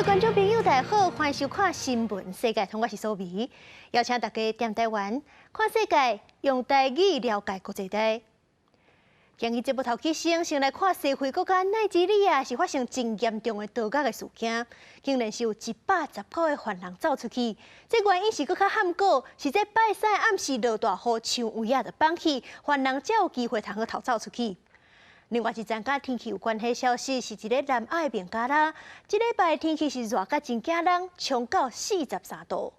觀眾朋友，大家好，歡迎收看新聞世界通，我是蘇美，邀請大家踮台灣看世界，用台語了解國際大。今日節目頭起先，先來看西非國家奈及利亞是發生真嚴重的盗賊的事件，竟然是有119個犯人走出去。這原因是閣較罕過，是這拜三暗時落大雨，牆圍仔就崩去，犯人才有機會通好逃走出去。另外一則佮天氣有關係消息，是佇咧南亞的孟加拉，這禮拜天氣是熱甲真驚人，衝到43度。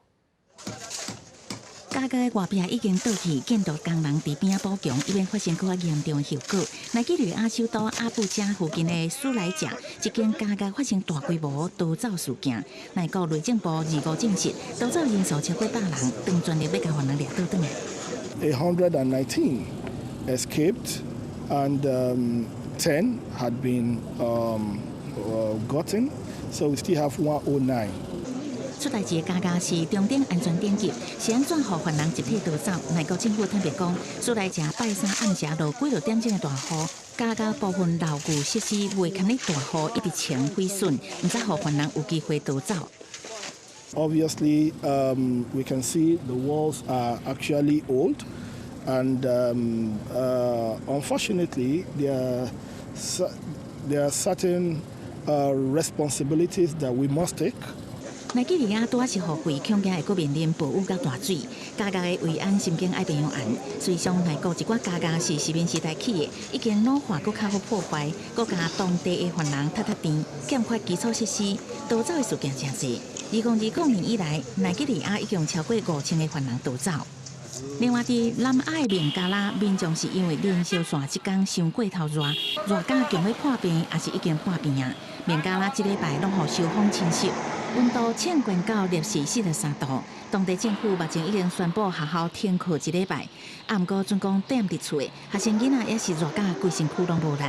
家的外壁已經倒去，建築工人佇邊仔補強，以免發生閣較嚴重的後果。奈及利亞首都阿布加附近的蘇萊賈，一間家家發生大規模逃走事件。內國內政部25證實，逃走人數超過百人，當全力欲共犯人掠倒轉來。 119 escaped and 10 had been gotten, so we still have 109. 出代誌的家家是中等安全等級，是按怎予犯人集體逃走？內國政府坦白講，蘇萊賈拜三暗時落幾落點鐘的大雨，家家部分樓宇設施袂堪咧大雨一直穿毀損，毋才予犯人有機會逃走。 Obviously, we can see the walls are actually old, and unfortunately, there are certain responsibilities that we must take. 奈及利亞拄仔是雨季，恐驚會閣面臨暴雨佮大水，家家的維安神經愛變樣絚。隨上內國一寡家家是殖民時代起的，已經老化閣較好破壞，閣共當地的犯人踢踢甜，欠缺基礎設施，逃走的事件誠濟。2020年以來，奈及利亞已經超過5000個犯人逃走。另外，佇南亞的孟加拉，民眾是因為連續紲這工傷過頭熱，熱甲強欲破病，抑是已經破病啊。孟加拉這禮拜攏予燒風侵襲，溫度衝懸到攝氏43度。當地政府目前已經宣布學校停課一禮拜。啊，毋過準講踮佇厝的學生囡仔也是熱甲規身軀攏無力。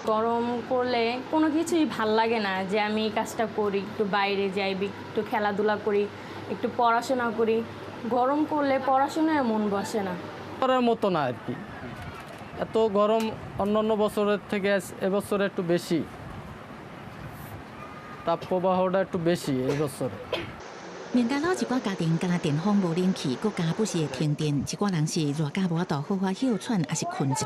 গরম করলে কোনো কিছুই ভাল লাগে না যে আমি কাজটা করি, একটু বাইরে যাই, একটু খেলাধুলা করি, একটু পড়াশোনা করি। গরম করলে পড়াশোনায় মন বসে না। করার মতো না আর কি। এত গরম অন্য অন্য বছরের থেকে এবছর একটু বেশি, তাপপ্রবাহটা একটু বেশি এই বছরে। 孟加拉一寡家庭干焦電風無冷氣，閣加不時會停電，一寡人是熱甲無法度好好歇喘，抑是睏一下。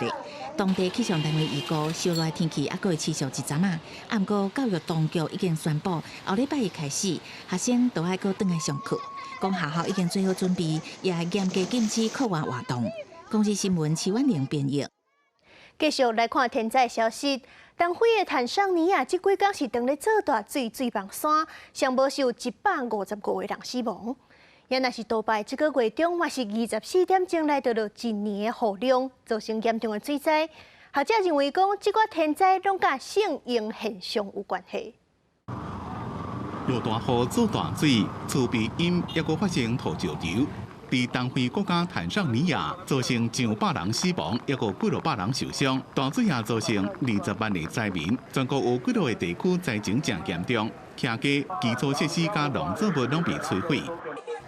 當地氣象單位預估，燒熱天氣猶閣會持續一陣仔。啊，毋過教育當局已經宣布，後禮拜一開始，學生都愛閣轉來上課。講學校已經做好準備，也嚴格禁止課外活動。公視新聞徐婉玲編譯。繼續來看天災消息。東非的坦桑尼亞，這幾工是當咧做大水水崩山，上無是有155個人死亡。也若是杜拜這個月中，嘛是24點鐘內就落一年的雨量，造成嚴重的水災。學者認為講，這個天災攏佮聖嬰現象有關係。落大雨做大水，厝邊陰抑閣發生土石流。佇東非國家坦桑尼亞造成上百人死亡，抑閣幾落百人受傷。大水也造成20萬个災民，全國有幾落个地區災情誠嚴重，徛家、基礎設施佮農作物攏被摧毀。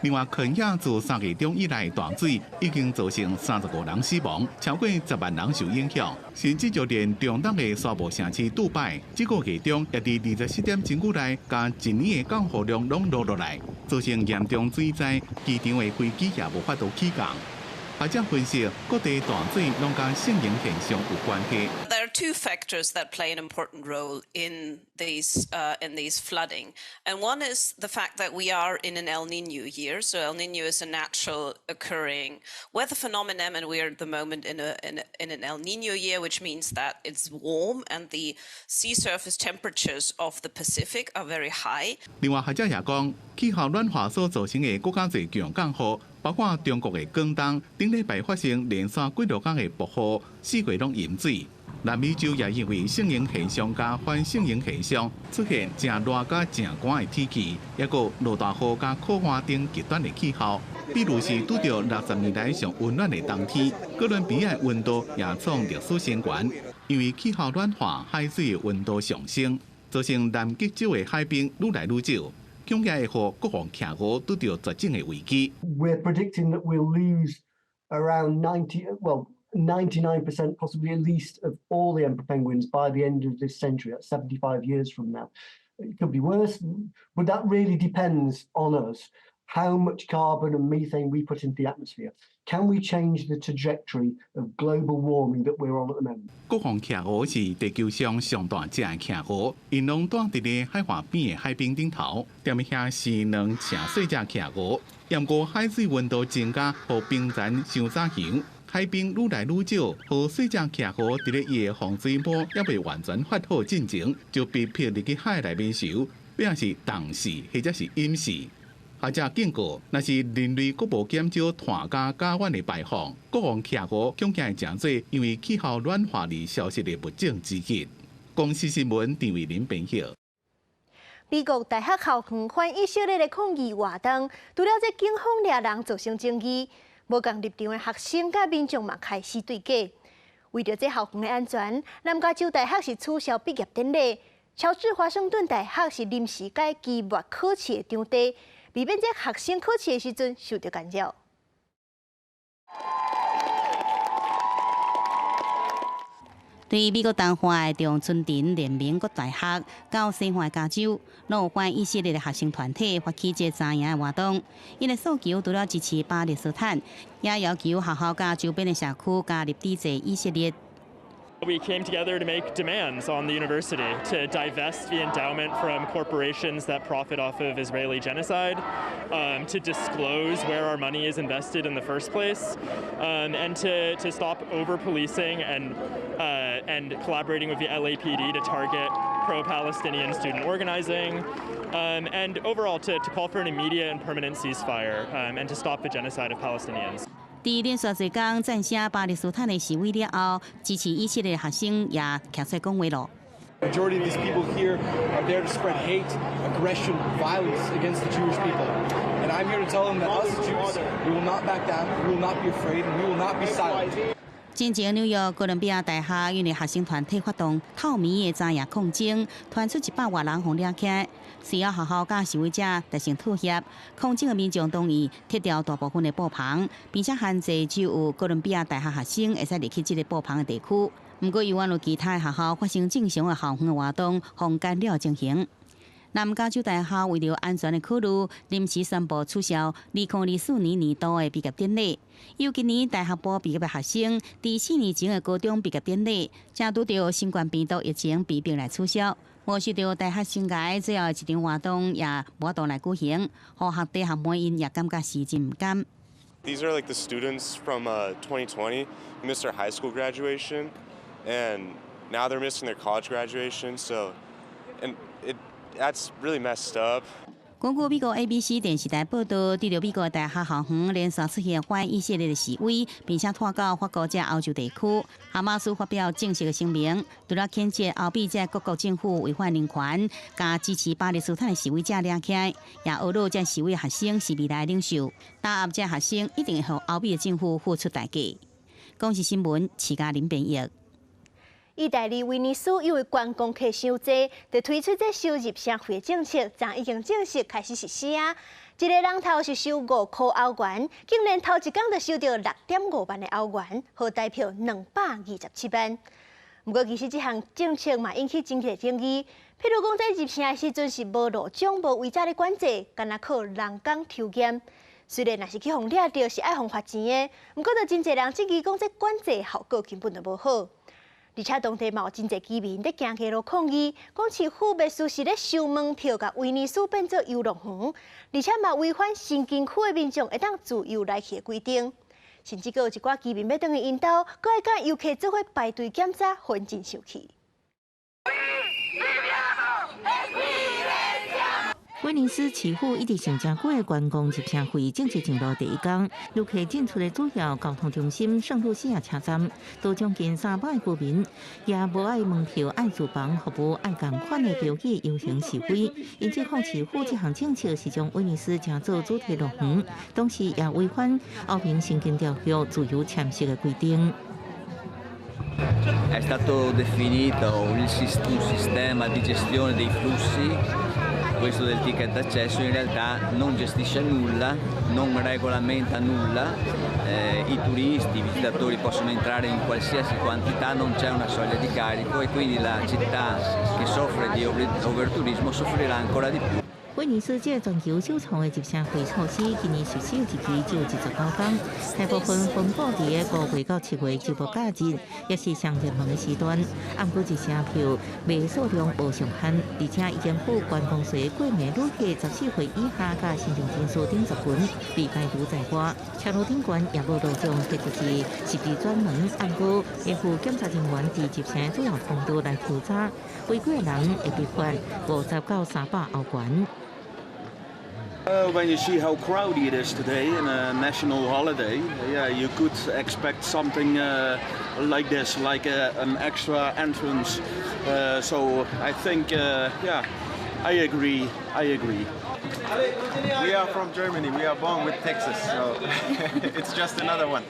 另外，肯亞自3月中以來大水已經造成35人死亡，超過10萬人受影響。甚至就連中東的沙漠城市杜拜，這個月中也佇24點鐘內，共一年的降雨量攏落落來，造成嚴重水災，機場的飛機也無法度起降。學者分析，各地大水攏佮聖嬰現象有關係。 There are two factors that play an important role in these flooding, and one is the fact that we are in an El Niño year. So El Niño is a natural occurring weather phenomenon, and we are at the moment in an El Niño year, which means that it's warm and the sea surface temperatures of the Pacific are very high. 另外，學者也講，氣候暖化所造成的閣較濟強降雨，包括中國的廣東，頂禮拜發生連續幾落工的暴雨，四月攏淹水。南美洲也因為聖嬰現象佮反聖嬰現象出現誠熱佮誠乾的天氣，抑閣落大雨佮酷旱等極端的氣候。比如是拄著60年來上溫暖的冬天，哥倫比亞溫度也創歷史新高。因為氣候暖化，海水的溫度上升，造成南極洲的海冰愈來愈少。恐驚會予國王企鵝拄著絕種的危機。 We're predicting that we'll lose around 90, well, 99% possibly at least of all the emperor penguins by the end of this century, that's 75 years from now. It could be worse, but that really depends on us, how much carbon and methane we put into the atmosphere. Can we change the trajectory of global warming that we're on at the moment? 國王企鵝是地球上上大隻的企鵝，𪜶攏蹛佇咧海岸邊的海冰頂頭，踮遐生卵飼細隻企鵝。毋過海水溫度增加，予冰層傷早溶，海冰愈來愈少，予細隻企鵝佇咧伊的防水膜猶未完全發好進前，就被迫入去海內面泅，欲是凍死或者是淹死。學者警告，若是人類閣無減少碳佮甲烷的排放，國王企鵝恐驚會成做因為氣候暖化而消失的物種之一。公視新聞陳慧琳編譯。美國大學校園反以色列的抗議活動，除了這警方掠人造成爭議，無仝立場的學生佮民眾嘛開始對決。為著這校園的安全，南加州大學是取消畢業典禮，喬治華盛頓大學是臨時改期末考試的場地，避免這學生考試的時陣受著干擾。對美國東岸的長春藤聯盟各大學到西岸加州，攏有反以色列的學生團體發起這紮營的活動。𪜶的訴求除了支持巴勒斯坦，也要求學校佮周邊的社區加入抵制以色列。 We came together to make demands on the university to divest the endowment from corporations that profit off of Israeli genocide, to disclose where our money is invested in the first place, and to stop over policing and collaborating with the LAPD to target pro-Palestinian student organizing, and overall to call for an immediate and permanent ceasefire and to stop the genocide of Palestinians. 佇連續濟工贊聲巴勒斯坦的示威了後，支持以色列的學生也徛出來講話囉。 Majority of these people here are there to spread hate, aggression, violence against the Jewish people. And I'm here to tell them that us Jews, we will not back down, we will not be afraid, and we will not be silent. 進前紐約哥倫比亞大學因為學生團體發動透明的紮營抗爭，傳出一百外人予掠起來。隨後學校佮示威者達成妥協，抗爭的民眾同意撤掉大部分的布棚，並且限制只有哥倫比亞大學學生會使入去這个布棚的地區。毋過，猶原有其他的學校發生正常的校園活動，予干擾情形。南加州大學為著安全的考慮，臨時宣布取消2024年年度的畢業典禮。猶今年大學部畢業的學生，佇4年前的高中畢業典禮，正拄著新冠病毒疫情被迫來取消。無受著大學生涯最後一場活動也無法度來舉行，予學弟學妹𪜶也感覺是真毋甘。 These are like the students from 2020 who missed their high school graduation, and now they're missing their college graduation. So, and it that's really messed up. 根據美國 ABC 電視台報導，佇著美國大學校園連續出現反以色列的示威，並且拖到法國這歐洲地區。哈馬斯發表正式的聲明，除了譴責歐美這各國政府違反人權，佮支持巴勒斯坦的示威者掠起來，也呵咾這示威學生是未來領袖，打壓這學生一定會予歐美的政府付出代價。公視新聞，徐嘉玲編譯。意大利威尼斯因為觀光客傷濟，就推出這收入城費的政策，昨已經正式開始實施啊！一个人頭是收5塊歐元，竟然頭一工就收著6.5萬的歐元，合台票227萬。毋過，其實這項政策嘛引起真濟爭議。譬如講，在入城的時陣是無路障、無違章的管制，干焦靠人工抽檢。雖然若是去予掠著，是愛予罰錢的，毋過就真濟人質疑講，這管制效果根本就無好。而且當地嘛有真濟居民佇行街路抗議，講市府袂輸是咧收門票，共威尼斯變做遊樂園，而且嘛違反新禁區的民眾會當自由來去的規定，甚至閣有一寡居民欲轉去𪜶兜，閣愛佮遊客做伙排隊檢查，予𪜶真生氣。威尼斯市府一直想誠久的觀光入城費正式上路第一工，旅客進出的主要交通中心聖露西亞車站，都將近300個居民，也無愛門票、愛住房服務、愛仝款的標語遊行示威。𪜶指控市府這項政策是將威尼斯成做主題樂園，同時也違反歐盟申根條約自由遷徙的規定。 È stato definito un sistema di gestione dei flussi Questo del ticket d'accesso in realtà non gestisce nulla, non regolamenta nulla, i turisti, i visitatori possono entrare in qualsiasi quantità, non c'è una soglia di carico e quindi la città che soffre di overturismo soffrirà ancora di più. 威尼斯這個全球首創的入城費措施，今年實施日期只有29天，大部分分布佇5月到7月周末假日，也是上熱門的時段。毋過入城票賣數量無上限，而且已經付觀光稅過暝旅客14歲以下佮身障人士頂十分被排除在外。車路頂懸也無路障設置設置專門，毋過會赴檢查人員佇入城主要通道來抽查，違規的人會被罰50到300歐元。 When you see how crowded it is today in a national holiday, yeah, you could expect something like this, like an extra entrance. So I think, yeah, I agree. I agree. We are from Germany. We are born with taxes, so it's just another one.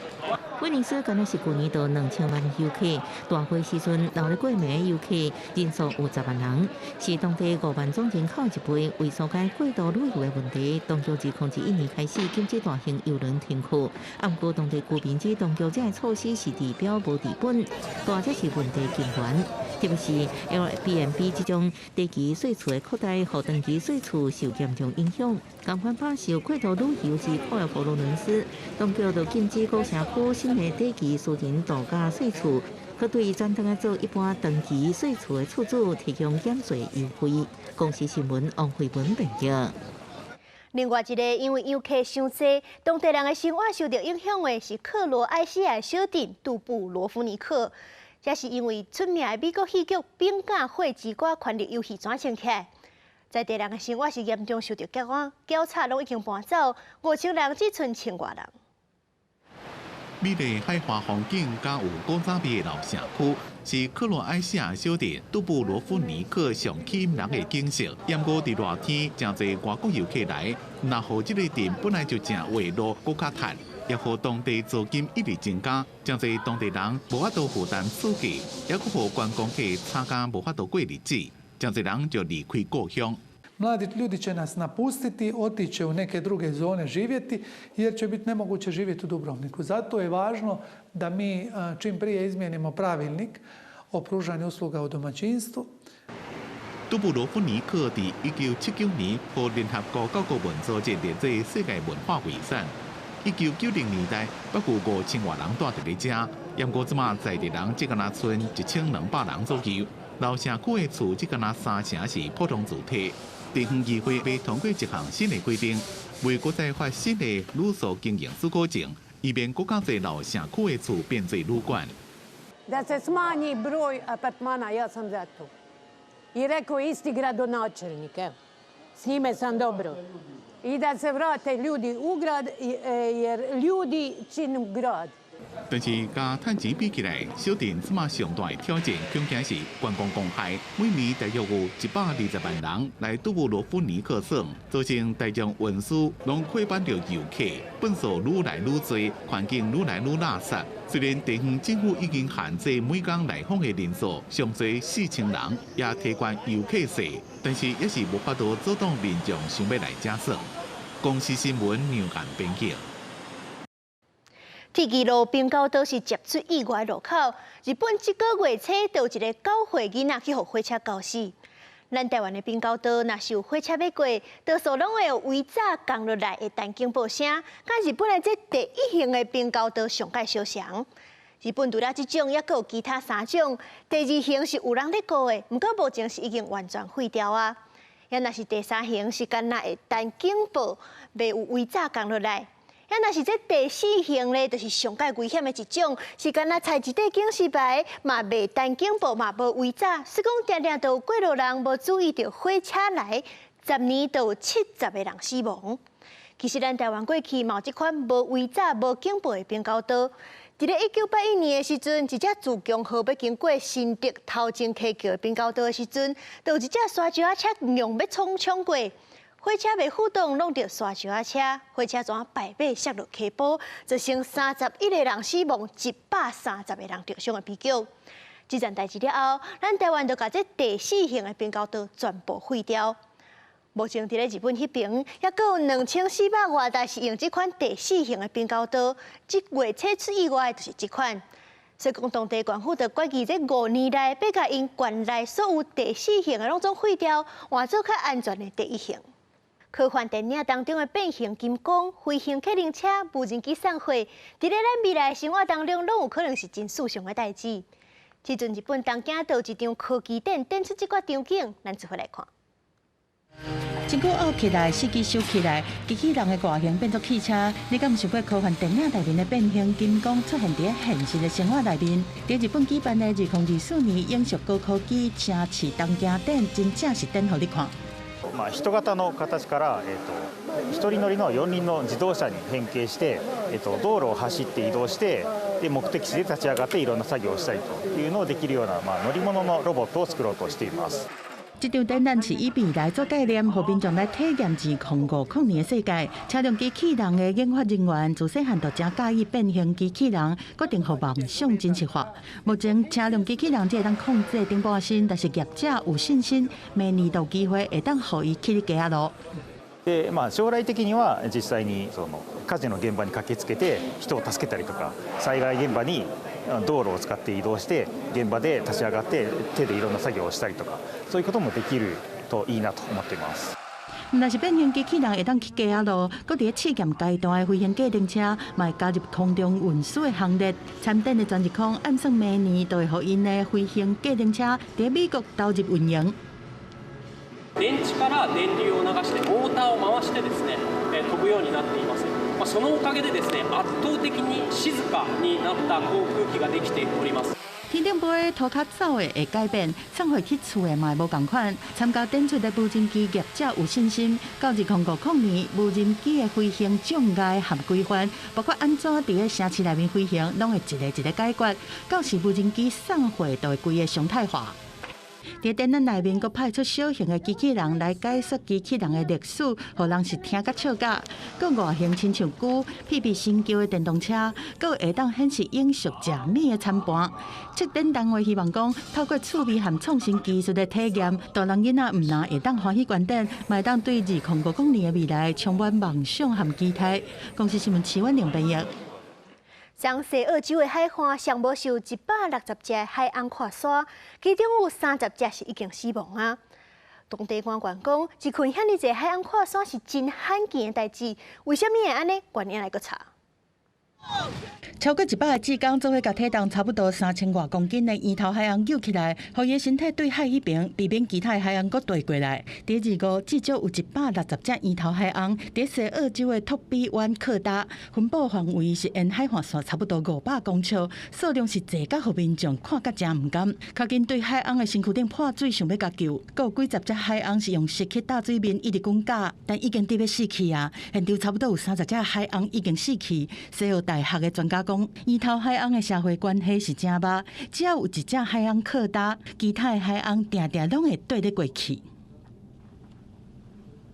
威尼斯敢若是舊年就2000萬遊客，大火時陣留咧過暝遊客人數有10萬人，是當地5萬總人口一倍。為紓解過度旅遊的問題，當局自2001年開始禁止大型郵輪停靠。毋過當地居民指當局這个措施是治標無治本，大才是問題根源。特別是 Airbnb 這種短期稅厝的擴大，予長期稅厝受嚴重影響。仝款飽受過度旅遊之苦的佛羅倫斯，當局就禁止古城區新的短期私人度假稅厝，佮對轉轉來做一般長期稅厝的厝主提供減稅優惠。公視新聞王慧文編譯。另外一个因為遊客傷濟，當地人的生活受著影響的是克羅埃西亞小鎮杜布羅夫尼克。這是因為出名的美國戲劇《冰與火之歌》權力遊戲轉成起來，在地人的生活是嚴重受著激荒，繳差攏已經搬走，5000人只賰千外人。美麗海岸風景佮有古早味的老城區，是克羅埃西亞小鎮杜布羅夫尼克上吸引人的景色。毋過佇熱天，誠濟外國遊客來，若予這个鎮本來就誠沒落，閣較趁，也予當地租金一直增加，誠濟當地人無法度負擔厝價，也閣予觀光客吵甲無法度過日子，誠濟人就離開故鄉。 Mladi ljudi će nas napustiti, otići će u neke druge zone živjeti jer će biti nemoguće živjeti u Dubrovniku. Zato je važno da mi čim prije izmijenimo pravilnik o pružanju usluga u domaćinstvu. 杜布羅夫尼克佇1979年予聯合國教科文組織列做世界文化遺產。1990年代，閣有5000外人蹛佇咧遮，毋過這馬在地人只敢若賰1200人左右。老城區的厝只敢若三成是普通住宅。地方議會欲通過一項新的規定，袂閣再發新的旅宿經營許可證，以免閣較濟老城區的厝變做旅館。 Da se smanji broj apartmana, ja sam za to. I rekao isti gradonačelnik, evo. S njime sam dobro. I da se vrate ljudi u grad, jer ljudi činu grad. 但是，佮趁錢比起來，小鎮這馬上大的挑戰，恐驚是觀光公害。每年大約有120萬人來杜布羅夫尼克耍，造成大眾運輸攏虧板著遊客，糞埽愈來愈濟，環境愈來愈垃圾。雖然地方政府已經限制每工來訪的人數上濟4000人，也提懸遊客稅，但是也是無法度阻擋民眾想欲來遮耍。公視新聞梁漢編輯。鐵支路冰溝道是接出意外路口。日本這个月初，就有一个9歲囡仔去予火車絞死。咱台灣的冰溝道，若是有火車欲過，多數攏會有圍閘降落來會彈警報聲，佮日本的這第一型的冰溝道上蓋相像。日本除了這種，猶閣有其他三種。第二型是有人咧顧的，毋過目前是已經完全廢掉啊。猶若是第三型是干焦會彈警報，袂有圍閘降落來。猶若是這第四型咧，就是上蓋危險的一種，是干焦踩一塊警示牌，嘛袂彈警報，嘛無圍閘，所以講定定都有過路人無注意著火車來，10年就有70個人死亡。其實咱台灣過去嘛有這款無圍閘、無警報的冰溝道。佇咧1981年的時陣，一隻自強號欲經過新竹頭前溪橋的冰溝道的時陣，就有一隻沙石仔車硬欲衝過。火車袂赴擋，挵著沙石仔車，火車怎敗尾摔落溪埔，造成31個人死亡，130個人著傷的悲劇。這件代誌了後，咱台灣就共這第四型的冰溝道全部廢掉。目前佇咧日本彼爿，猶閣有2400外台是用這款第四型的冰鉤刀，這月測出意外就是這款。所以講，當地縣府就決議，這5年內欲共𪜶縣內所有第四型的攏總廢掉，換做較安全的第一型。科幻電影當中的變形金剛、飛行客靈車、無人機送貨，佇咧咱未來生活當中，攏有可能是真事實的代誌。這陣日本東京都有一場科技展，展出這款場景，咱做伙來看。身軀拗起來，四肢收起來，機器人的外形變做汽車。你敢有想過科幻電影內面的變形金剛出現佇現實的生活內面？佇日本舉辦的2024年永續高科技城市東京展，真正是展予你看。まあ人型の形から、一人乗りの四輪の自動車に変形して、道路を走って移動して、で目的地で立ち上がっていろんな作業をしたりというのをできるような、まあ、乗り物のロボットを作ろうとしています。這場展覽是以未來做概念，予民眾來體驗2050年的世界。車輛機器人的研發人員自細漢就誠佮意變形機器人，決定予夢想真實化。目前車輛機器人只會當控制頂半身，但是業者有信心，明年就有機會會當予伊騎佇街仔路。で、まあ将来的には実際にその火事の現場に駆けつけて人を助けたりとか、災害現場に道路を使って移動して現場で立ち上がって手でいろんな作業をしたりとか、そういうこともできるといいなと思っています。毋但是變形機器人會當騎街仔路，閣佇咧試驗階段的飛行計程車，嘛會加入空中運輸的行列。參展的專日空按算明年就會予𪜶的飛行計程車佇美國投入運營。電池から電流を流してモーターを回してですね、飛ぶようになっています。まあ、そのおかげでですね、圧倒的に静かになった航空機ができております。天頂飛塗跤走的會改變，送貨去厝的嘛會無仝款。參加展出的無人機業者有信心，到2050年，無人機的飛行障礙和規範，包括按怎佇咧城市內面飛行，攏會一个一个解決。到時無人機送貨就會規个常態化。佇展覽內面，閣派出小型的機器人來解說機器人的歷史，予人是聽甲笑甲。閣外形親像龜，配備新舊的電動車，閣會當顯示永續食物的餐盤。策展單位希望講，透過趣味和創新技術的體驗，大人囡仔毋但會當歡喜觀展，嘛會當對2050年的未來充滿夢想和期待。公視新聞徐婉玲編譯。佇西澳洲的海岸上無受160隻海鰪闊沙，其中有30隻是已經死亡啊。當地官員講，一群遐爾濟海鰪闊沙是真罕見的代誌，為啥物會按呢？原因來閣查。超過100個志工做伙共體重差不多3000外公斤的圓頭海鰪救起來，予伊身體對海彼爿，避免其他的海鰪閣綴過來。佇二五至少有160隻圓頭海鰪佇西澳洲的托比灣擴大，分布範圍是沿海岸線差不多500公尺，數量是濟甲予民眾看甲誠毋甘。較緊對海鰪的身軀頂潑水，想欲共救，閣有幾十隻海鰪是用石去打水面一直滾架，但已經得欲死去啊！現場差不多有30隻海鰪已經死去。西澳大學的專家講，圓頭海鰪的社會關係是誠密，只要有一隻海鰪擴大，其他的海鰪定定攏會綴咧過去。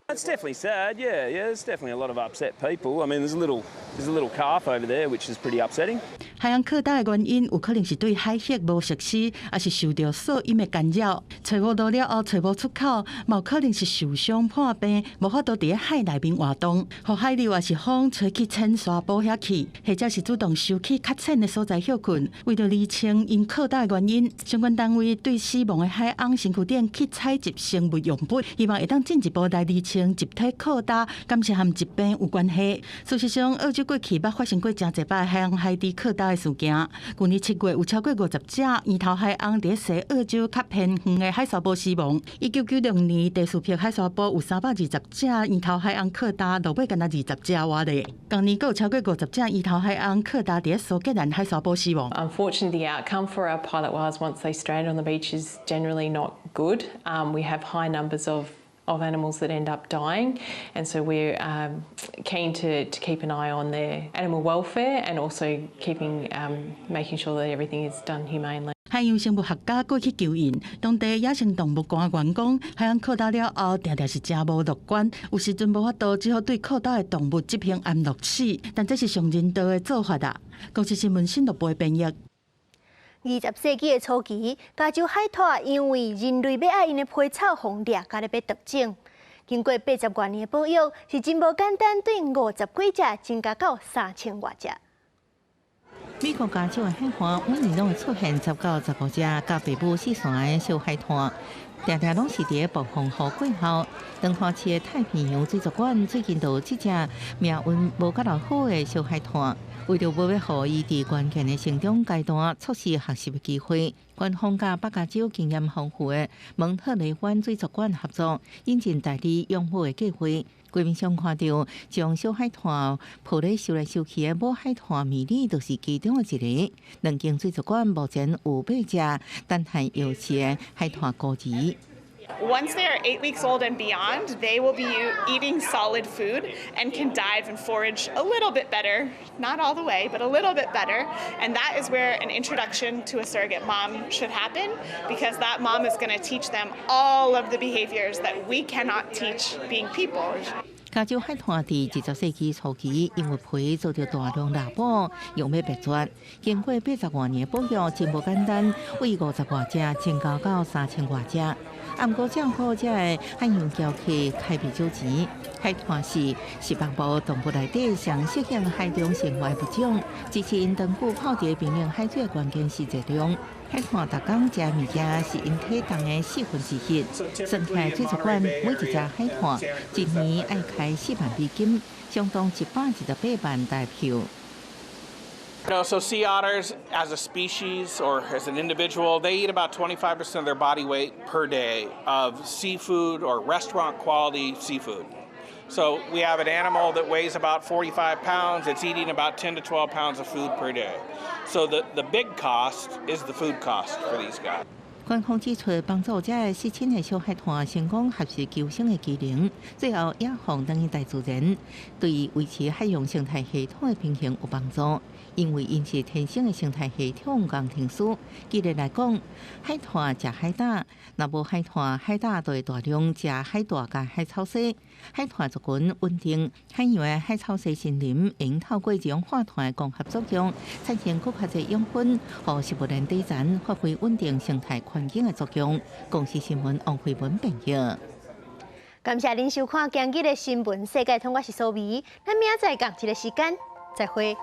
It's definitely sad, yeah. There's definitely a lot of upset people. I mean, there's a little calf over there, which is pretty upsetting. 海鰪擴大的原因有可能是對海域無熟悉，抑是受著噪音的干擾。揣無路了後，揣無出口，嘛有可能是受傷破病，無法度佇咧海內面活動，予海流抑是風吹去淺沙埔遐去，或者是主動游去較淺的所在歇睏。為著釐清𪜶擴大的原因，相關單位對死亡的海鰪身軀頂去採集生物樣本，希望會當進一步來釐清集體擴大，敢是和疾病有關係。事實上，澳洲過去捌發生過誠濟擺海鰪海底擴大的事件。舊年7月有超過50隻圓頭海鰪佇西澳洲較偏遠的海沙埔死亡。1996年第四批海沙埔有320隻圓頭海鰪擴大，落尾干焦20隻活咧。今年閣有超過50隻圓頭海鰪擴大佇蘇格蘭海沙埔死亡。 Unfortunately, the outcome for our pilot whales once they strand on the beach is generally not good. We have high numbers of animals that end up dying, and so we're keen to keep an eye on their animal welfare and also making sure that everything is done humanely. 海洋生物學家過去救𪜶，當地野生動物官員講，海鰪擴大了後，定定是誠無樂觀，有時陣無法度，只好對擴大的動物執行安樂死，但這是上人道的做法啦。公視新聞新錄播編譯。20世紀的初期，加州海鸵因為人類欲愛𪜶的皮草予掠，共咧欲絕種。經過80外年的保育，是真無簡單，對50幾隻增加到3000外隻。美國加州的海岸每年攏會出現10到15隻佮爸母四散的小海豚，定定攏是佇暴風雨過後。長灘市的太平洋水族館最近就有這隻命運無夠落好的小海豚，為著無欲予伊佇關鍵的成長階段錯失學習的機會，官方佮北加州經驗豐富的蒙特雷灣水族館合作，引進代理養母的計劃。畫面上看著將小海豚抱咧泅來泅去的母海豚米莉，就是其中的一个。兩間水族館目前有八隻等待幼稚的海豚孤兒。 Once they are 8 weeks old and beyond, they will be eating solid food and can dive and forage a little bit better. Not all the way, but a little bit better. And that is where an introduction to a surrogate mom should happen, because that mom is going to teach them all of the behaviors that we cannot teach being people. 加州海豚佇20世紀初期，因為皮遭著大量獵捕，欲欲滅絕。經過80外年保育，真無簡單，為50外隻增加到3000外隻。啊，毋過照顧這个海洋掮客開袂少錢。海豚是十目動物內底上適應海中生活的物種，支持𪜶長久泡佇冰冷海水的關鍵是熱量。海豚逐工食的物件是𪜶體重的1/4。算起來，水族館每一隻海豚一年愛開4萬美金，相當128萬台票。 So sea otters as a species or as an individual, they eat about 25% of their body weight per day of seafood or restaurant quality seafood. So we have an animal that weighs about 45 pounds, it's eating about 10 to 12 pounds of food per day. So the big cost is the food cost for these guys. 官方指出，幫助這个失親的小海豚成功學習求生的技能，最後野放轉去大自然，對維持海洋生態系統的平衡有幫助。因為𪜶是天生的生態系統工程師。舉例來講，海豚食海膽，若無海豚，海膽就會大量食海帶佮海草沙。海豚族群穩定，海洋的海草沙森林會透過二氧化碳的光合作用，產生閣較濟養分，予食物鏈底層發揮穩定生態環境的作用。公視新聞王慧文編譯。感謝您收看今日的新聞世界通，我是蘇美，咱明仔載仝一个時間再會。